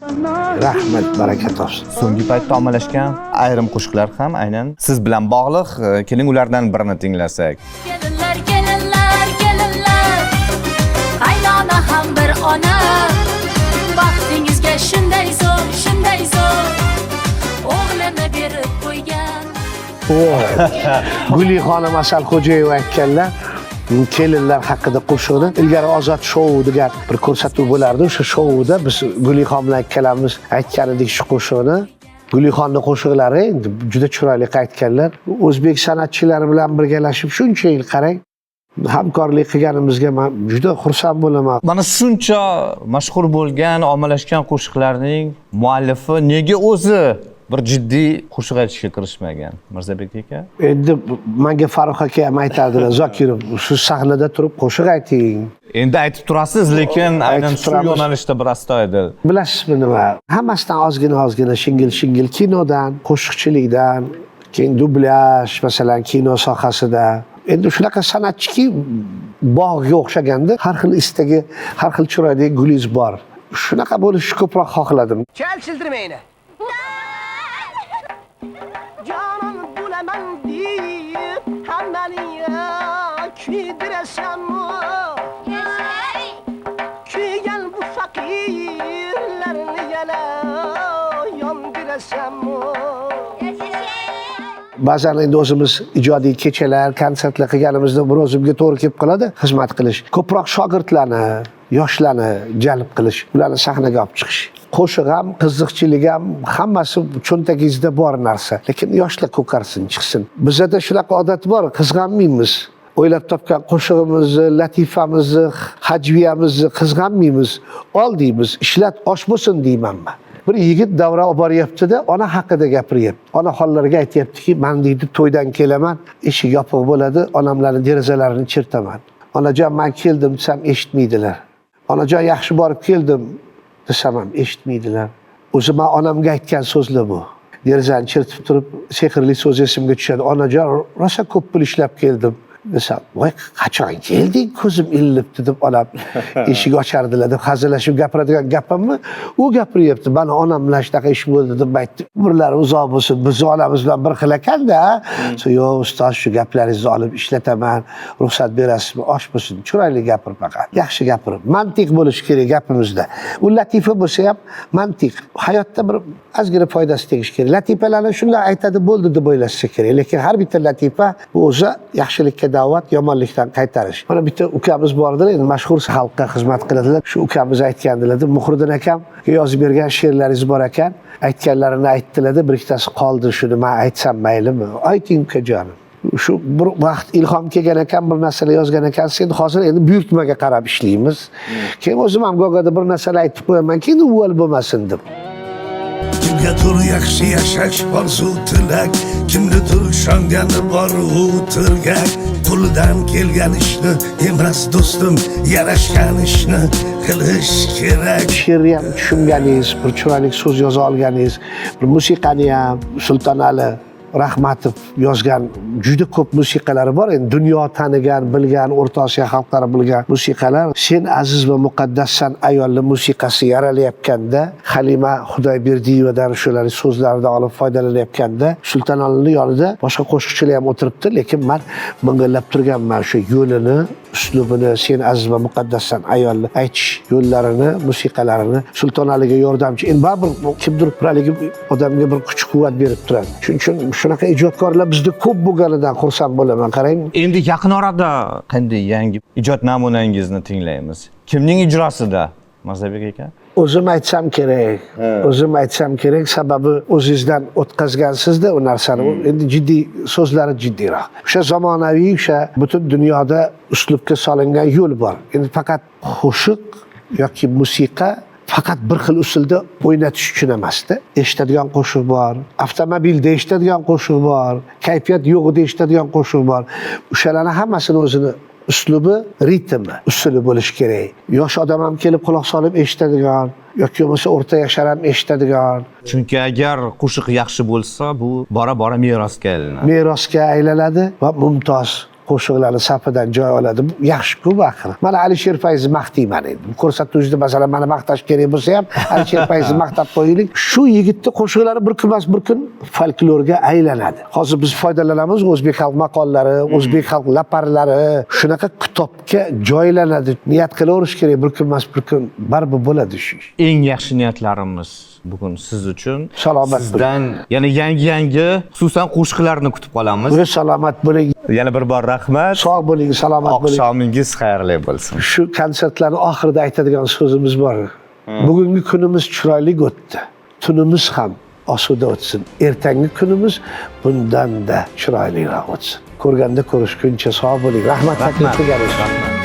Rahmat, baraka topsin. So'nggi paytda ommalashgan ayrim qo'shiqlar ham aynan siz bilan bog'liq. Keling, ulardan birini tinglasak. Kelinlar, kelinlar, kelinlar, qaynona ham bir ona. Baxtingizga shunday zo'r, shunday zo'r o'g'lini berib qo'ygan. Voy. Gulixonim Asalxo'jayeva aytganlar kelinlar haqida qo'shiqni. Ilgari "Ozod shou" degan bir ko'rsatuv bo'lardi. O'sha shouda biz Gulixon bilan ikkalamiz aytgan edik shu qo'shiqni. Gulixonni qo'shiqlari endi juda chiroyli aytganlar. O'zbek san'atchilari bilan birgalashib shuncha yil, qarang, hamkorlik qilganimizga man juda xursand bo'laman. Mana shuncha mashhur bo'lgan, ommalashgan qo'shiqlarning muallifi nega o'zi bir jiddiy qo'shiq aytishga kirishmagan, Mirzabek aka? Endi manga Farruh aka ham aytadilar: "Zokirov, siz sahnada turib qo'shiq ayting." Endi aytib turasiz, lekin aynan Aytib shu turamiz. yo'nalishda bir astoydil. Bilasizmi nima, hammasidan ozgina ozgina, shingil shingil, kinodan, qo'shiqchilikdan, keyin dublyaj, masalan, kino sohasida. Endi shunaqa san'atchiki, bog'ga o'xshaganda, har xil istagi, har xil chiroydagi gulingiz bor. Shunaqa bo'lishni ko'proq xohladim. Chal childirmayni. Jonon bo'laman deb hammani kuydirasanmi? Kuygan bu faqirlarni yana yondirasanmi? Ba'zan endi o'zimiz ijodiy kechalar, konsertlar qilganimizda bir o'zimga to'g'ri kelib qoladi xizmat qilish. Ko'proq shogirdlarni, yoshlarni jalb qilish, ularni sahnaga olib chiqish. Qo'shiq ham, qiziqchilik ham, hammasi cho'ntagingizda bor narsa, lekin yoshlar ko'karsin, chiqsin. Bizada shunaqa odat bor, qizg'anmaymiz. O'ylab topgan qo'shig'imizni, latifamizni, hajviyamizni qizg'anmaymiz. "Ol", deymiz, "ishlat, osh bo'lsin", deyman man. Bir yigit davra olib boryaptida, ona haqida gapiryapti. Onaxonlarga aytyaptiki, "Man", deydi, "to'ydan kelaman, eshik yopiq bo'ladi, onamlarni derazalarini chertaman. Onajon, man keldim desam, eshitmaydilar. Onajon, yaxshi borib keldim desam ham, eshitmaydilar." O'zi man onamga aytgan so'zlar bu. Derazani chertib turib, sehrli so'z esimga tushadi: "Onajon, rosa ko'p pul ishlab keldim", desam, "Voy, qachon kelding, ko'zim ilinibdi", deb onam eshik ochardilar, deb hazillashib gapiradigan gapimni u gapiryapti. "Mani onam bilan shunaqa ish bo'ldi", deb aytdi. "Umrlari uzoq bo'lsin, bizni onamiz bilan bir xil ekanda." "Yo'q, ustoz, shu gaplaringizni olib ishlataman, ruxsat berasizmi?" "Osh bo'lsin, chiroyli gapir, faqat yaxshi gapirib, mantiq bo'lishi kerak gapimizda. U latifa bo'lsa ham, mantiq, hayotda bir ozgina foydasi tegishi kerak. Latifalarni shunday aytadi, bo'ldi deb o'ylashsa kerak, lekin har bitta latifa bu o'zi yaxshilikka da'vat, yomonlikdan qaytarish. Mana bitta ukamiz bordilar, endi mashhur, xalqqa xizmat qiladilar. Shu ukamiz aytgandilar: "Muhriddin akam yozib bergan she'rlaringiz bor ekan, aytganlarini aytdilarda, bir ikkitasi qoldi, shuni man aytsam maylimi?" "Ayting, ukajonim." Shu bir vaqt ilhom kelgan ekan, bir narsalar yozgan ekansiz. Endi hozir endi buyurtmaga qarab ishlaymiz. Keyin o'zim ham gogada bir narsalar aytib qo'yaman, keyin uvol bo'lmasin deb. Kimgadir yaxshi yashash orzu tilak, kimnidir ishongani bor u tirgak. Qo'lidan kelgan ishni emas, do'stim, yarashgan ishni qilish kerak. She'rni ham tushunganingiz, bir chiroyli so'z yoza olganingiz, bir musiqani ham Sultonali Rahmatov yozgan juda ko'p musiqalari bor. Endi dunyo tanigan, bilgan, O'rta Osiyo xalqlari bilgan musiqalar. "Sen aziz va muqaddassan" ayolni musiqasi yaralayotganda, Halima Xudoyberdiyevadan shularni so'zlaridan olib foydalanayotganda, Sultonalini yonida boshqa qo'shiqchilar ham o'tiribdi, lekin man ming'illab turganman shu yo'lini, uslubini, "Sen aziz va muqaddassan" ayolni aytish yo'llarini, musiqalarini. Sultonaliga yordamchi, endi baribir kimdir bir haligi odamga bir kuch quvvat berib turadi. Shuning uchun shunaqa ijodkorlar bizda ko'p bo'lganidan xursand bo'laman, qarang. Endi yaqin orada qanday yangi ijod namunangizni tinglaymiz? Kimning ijrosida, Mirzabek aka? O'zim aytsam kerak, o'zim aytsam kerak, sababi o'zingizdan o'tkazgansizda u narsani. Endi jiddiy, so'zlari jiddiyroq. O'sha zamonaviy, o'sha butun dunyoda uslubga solingan yo'l bor. Endi faqat qo'shiq yoki musiqa faqat bir xil usulda o'ynatish uchun emasda. Eshitadigan qo'shiq bor, avtomobilda eshitadigan qo'shiq bor, kayfiyat yo'g'ida eshitadigan qo'shiq bor. O'shalarni hammasini o'zini uslubi, ritmi, usuli bo'lishi kerak. Yosh odam ham kelib quloq solib eshitadigan yoki bo'lmasa o'rta yashar ham eshitadigan. Chunki agar qo'shiq yaxshi bo'lsa, bu bora bora merosga aylanadi. Merosga aylanadi va mumtoz. Qo'shiqlarni safidan joy oladi. Bu yaxshi-ku bu axir. Mana Alisher Fayzni maqtayman endi. Bu ko'rsatuvda masalan mani maqtash kerak bo'lsa ham Alisher Fayzni maqtab qo'yaylik. Shu yigitni qo'shiqlari bir kun emas bir kun folklorga aylanadi. Hozir biz foydalanamiz o'zbek xalq maqollari, o'zbek xalq laparlari shunaqa kitobga joylanadi. Niyat qilaverish kerak, bir kun emas bir kun baribir bo'ladi shu ish. Eng yaxshi niyatlarimiz bugun siz uchun. Salomat bo'ling. Sizdan yana yangi-yangi, xususan qo'shiqlarni kutib qolamiz. O'zi salomat bo'ling, Yana bir bor rahmat. sog' bo'ling, salomat bo'ling. Oqshomingiz xayrli bo'lsin. Shu konsertlarni oxirida aytadigan so'zimiz bor. Bugungi kunimiz chiroyli o'tdi. Tunimiz ham osuda o'tsin. Ertangi kunimiz bundan-da chiroyliroq o'tsin. Ko'rganda ko'rishguncha sog' bo'ling. Rahmat taklif qilganingiz uchun. Rahmat.